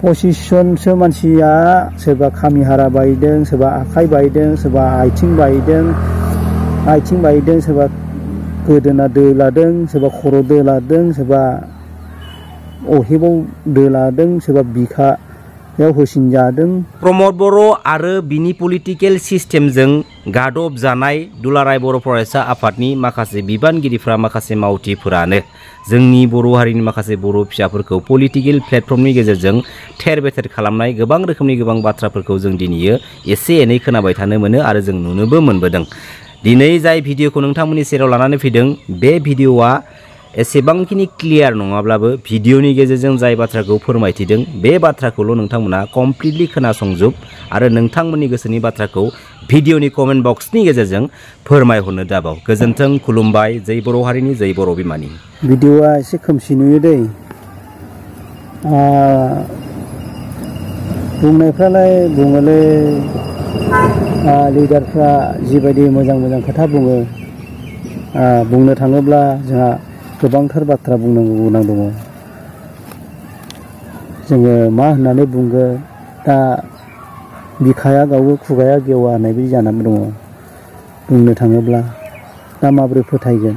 पसिसनसो मानसिया सोरबा खामि हारा बायदों, सोरबा आखाइ बायदों, सोरबा आथिं बायदों, सोरबा गोदोना दोलादों, सोरबा खर' दोलादों, सोरबा अहेबाव दोलादों, सोरबा बिखायाव होसिनजादों। प्रमद बर' आरो बिनि पलिटिकेल सिस्टेमजों गादब जानाय दुलाराय बर' फरायसा आफादनि माखासे बिबानगिरिफ्रा, माखासे मावथिफोरानो जोंनि बर' हारिनि माखासे बर' फिसाफोरखौ पलिटिकेल प्लेटफर्मनि गेजेरजों थेर बेथेर खालामनाय गोबां रोखोमनि गोबां बाथ्राफोरखौ जों दिनैयो एसे एनै खोनाबाय थानो मोनो आरो जों नुनोबो मोनबोदों। दिनै जाय भिडिअखौ नोंथांमोननि सेराव लानानै फैदों, बे भिडिअआ एसेबांखिनि क्लियार नङाब्लाबो भिडिअनि गेजेरजों जाय बाथ्राखौ फोरमायथिदों बे बाथ्राखौल' नोंथांमोना कमप्लिटलि खोनासंजोब आरो नोंथांमोननि गोसोनि बाथ्राखौ भिडिअनि कमेन्ट बक्सनि गेजेरजों फोरमायहरनो दाबाव। गोजोन्थों, खुलुमबाय, जै बर' हारिनि, जै बर' बिमानि। भिडिअआ एसे खोमसि नुयो दै। बुंनायफ्रालाय बुङोलै, लिडारफ्रा जिबायदि मोजां मोजां खोथा बुङो, बुंनो थाङोब्ला जोंहा गोबांथार बाथ्रा बुंनांगौ गोनां दङ। जोङो मा होननानै बुंगोन, दा बिखाया गावो खुगाया गेवा होननाय बायदि जानानै दङ। बुंनो थाङोब्ला दा माबोरै फोथायगोन?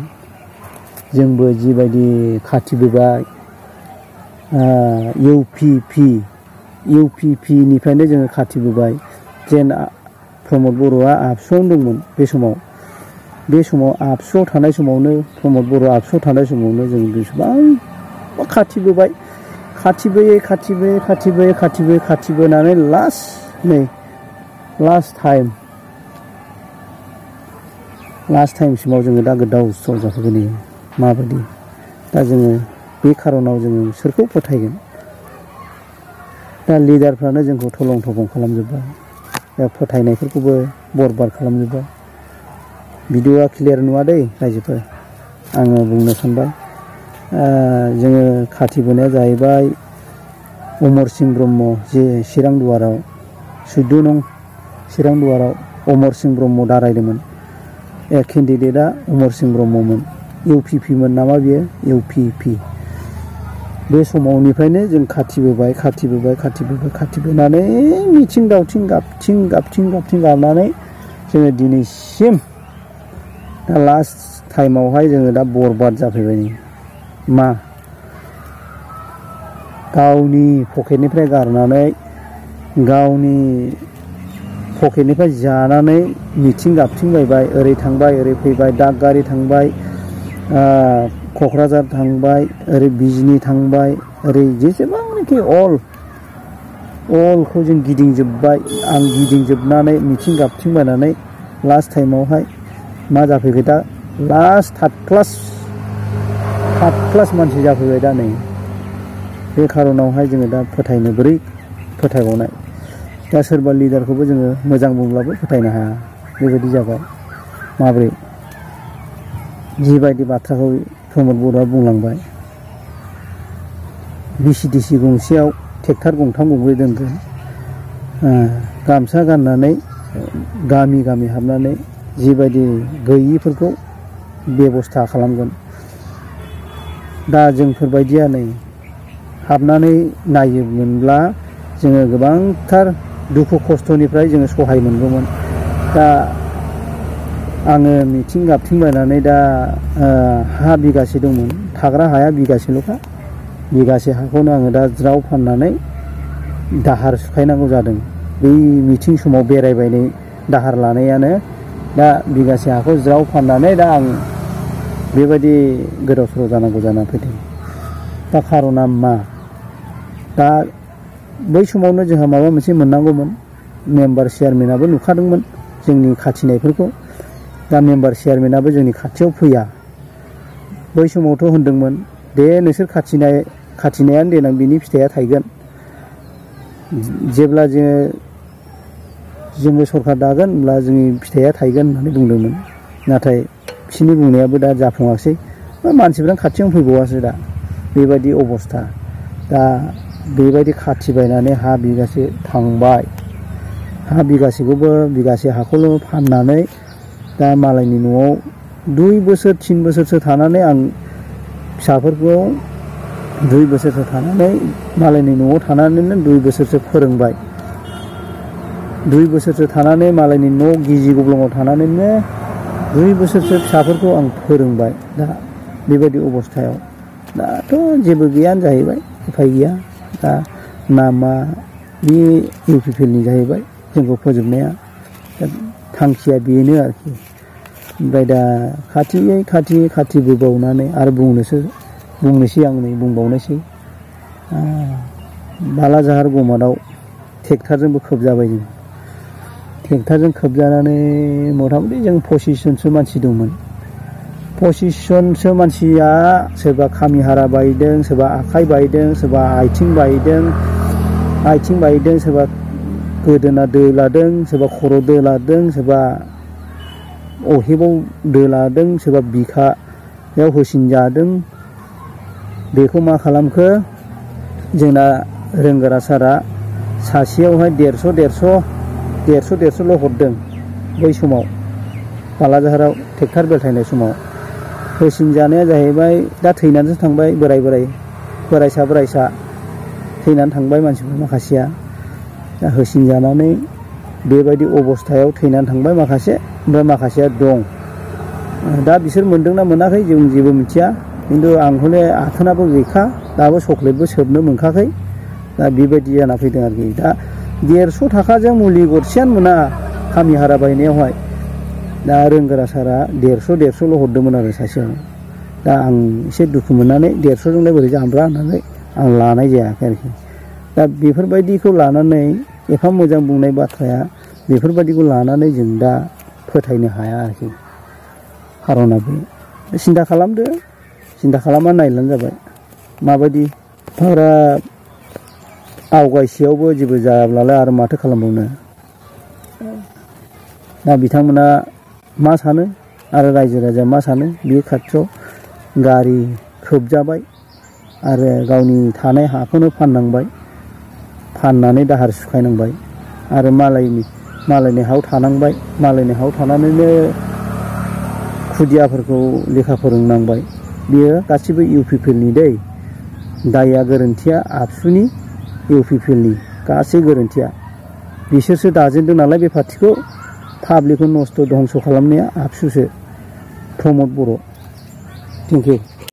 जोंबो जिबायदि खाथिबोबाय, UPP निफ्रायनो जोङो खाथिबोबाय, जेन प्रमद बर'आ आबसुआवनो दंमोन बे समाव आबसुआव थानाय समावनो, प्रमद बर' आबसुआव थानाय समावनो जों बेसेबां खाथिबोबाय, खाथिबोनानै लास्ट टाइमसिमाव जोङो दा गोदाव सोराव जाफैगोन। माबायदि दा जोङो बे खार'नाव जोङो सोरखौ फोथायगोन? दा लिडारफ्रानो जोंखौ थलं थलं खालामजोब्बाय, दा फोथायनायफोरखौबो बरबाद खालामजोब्बाय। भिडिअआ क्लियार नुवा दै रायजोफोर, आङो बुंनो सानबाय। जोङो खाथिबोनाया जाहैबाय अमर सिंह ब्रह्म, जे चिरां दुवाराव 14 नं चिरां दुवाराव अमर सिंह ब्रह्म दारायदोंमोन। केन्डिडेटआ अमर सिंह ब्रह्ममोन। UPP मोन नामा बियो? UPP। बे समावनिफ्रायनो जों खाथिबोनानै मिथिं दावथिं गाबथिं गाबनानै जोङो दिनैसिम दा लास्ट टाइमावहाय जोङो दा बरबाद जाफैबाय। मा गावनि पकेटनिफ्राय गारनानै, गावनि पकेटनिफ्राय जानानै मिथिं गाबथिंबायबाय, ओरै थांबाय ओरै फैबाय, दागगारि थांबाय, क'क्राझार थांबाय, ओरै बिजनि थांबाय, ओरै जेसेबांनाखि अलखौ जों गिदिंजोब्बाय। आं गिदिंजोबनानै मिथिं गाबथिंबायनानै लास्ट टाइमावहाय मा जाफैबाय? दा लास्ट थार्ड क्लास मानसि जाफैबाय दा नै। बे खार'नावहाय जोङो दा फोथायनो बोरै फोथायबावनाय? दा सोरबा लिडारखौबो जोङो मोजां बुंब्लाबो फोथायनो हाया, बेबायदि जाबाय। माब्रै जिबायदि बाथ्राखौ प्रमद बर'आ बुंलांबाय, VCDC गंसेयाव ट्रेक्टर गंथाम गंब्रै दोनगोन, गामसा गाननानै गामि गामि हाबनानै जिबायदि गैयिफोरखौ बेबस्था खालामगोन। दा जोंफोरबायदिया नै हाबनानै नायोमोनब्ला जोङो गोबांथार दुखु खस्थ'निफ्राय जोङो सहाय मोनगौमोन। दा आङो मिथिं गाबथिंबायनानै दा हा बिगासे दंमोन, थाग्रा हाया बिगासेल'खा, बिगासे हाखौनो आङो दा ज्राव फाननानै दाहार सुखायनांगौ जादों। बै मिथिं समाव बेरायबायनाय दाहार लानायानो दा बिगासे हाखौ ज्राव फाननानै दा आं बेबायदि गोदाव सोराव जानांगौ जानानै फैदों। दा खार'ना मा? दा बै समावनो जोंहा माबा मोनसे मोननांगौमोन। मेम्बार चेयारमेनाबो नुखादोंमोन जोंनि खाथिनायफोरखौ। दा मेम्बार चेयारमेनाबो जोंनि खाथियाव फैया। बै समावथ' होनदोंमोन, दे नोंसोर खाथिनायानो देनां बिनि फिथाइया थायगोन। जेब्ला जोङो सरखार दागोन होनब्ला जोंनि फिथाइया थायगोन होननानै बुंदोंमोन। नाथाय बिसोरनि बुंनायाबो दा जाफुङासै। मानसिफ्रानो खाथियावनो फैबावासै दा, बेबायदि अबस्था। दा बेबायदि खाथिबायनानै हा बिगासे थांबाय। हा बिगासेखौबो, बिगासे हाखौल' फाननानै दा मालायनि न'आव 2 बोसोर 3 बोसोरसो थानानै आं फिसाफोरखौ 2 बोसोरसो थानानै मालायनि न'आव थानानैनो 2 बोसोरसो फोरोंबाय 2 बोसोरसो थानानै मालायनि न' गिजि गब्लङाव थानानैनो 2 बोसोरसो फिसाफोरखौ आं फोरोंबाय दा बेबायदि अबस्थायाव दाथ' जेबो गैयानो जाहैबाय उफाय गैया दा नामा बे इउपिपिएलनि जाहैबाय जोंखौ फोजोबनाया थांखिया बेनो आरोखि ओमफ्राय दा खाथि बोबावनानै आरो बुंनोसै आं नै बुंबावनोसै बालाजाहार गमादाव ट्रेक्टरजोंबो खोबजाबाय जों ट्रेक्टरजों खोबजानानै मथा मथि जों 25 जनसो मानसि दंमोन 25 जनसो मानसिया सोरबा खामि हारा बायदों सोरबा आखाइ बायदों सोरबा आथिं बायदों सोरबा गोदोना दोलादों सोरबा खर' दोलादों सोरबा अहेबाव दोलादों सोरबा बिखायाव होसिनजादों बेखौ मा खालामखो जोंना रोंगोरा सारा सासेयावहाय 150-150 ल' हरदों बै समाव बालाजाहाराव ट्रेक्टर बेलथायनाय समाव होसिनजानाया जाहैबाय दा थैनानैसो थांबाय बोरायसा थैनानै थांबाय मानसिफोर माखासेया दा होसिनजानानै बेबायदि अबस्थायाव थैनानै थांबाय माखासे ओमफ्राय माखासेया दं दा बिसोर मोनदोंना मोनाखै जों जेबो मिथिया खिन्थु आं हले आथोनाबो गैखा दाबो चक्लेटबो सोबनो मोनखाखै दा बेबायदि जाना फैदों आरोखि दा 150 थाखाजों मुलि गरसेयानो मोना खामि हारा बायनायावहाय दा रोंगोरा सारा 150 ल' हरदोंमोन आरो सासेयाव दा आं एसे दुखु मोननानै 150 जोंलाय बोरै जाम्ब्रा होननानै आं लानाय जायाखै आरोखि दा बेफोरबायदिखौ लानानै एफा मोजां बुंनाय बाथ्राया बेफोरबायदिखौ लानानै जों दा फोथायनो हाया आरोखि खार'ना बे सिन्था खालामना नायलानो जाबाय माबायदि फाग्रा आवगायसेयावबो जेबो जायाब्लालाय आरो माथो खालामबावनो दा बिथांमोना मा सानो आरो रायजो राजाया मा सानो बे खाथियाव गारि खोबजाबाय आरो गावनि थानाय हाखौनो फाननानै दाहार सुखायनांबाय आरो मालायनि हायाव थानांबाय मालायनि हायाव थानानैनो खुदियाफोरखौ लेखा फोरोंनांबाय बियो गासिबो इउपिपिएलनि दै दाया गोरोन्थिया आबसुनि इउपिपिएलनि गासै गोरोन्थिया बिसोरसो दाजेनदों नालाय बे पार्टिखौ पाब्लिकखौ नस्थ' धंस' खालामनाया आबसुसो प्रमद बर' थेंक इउ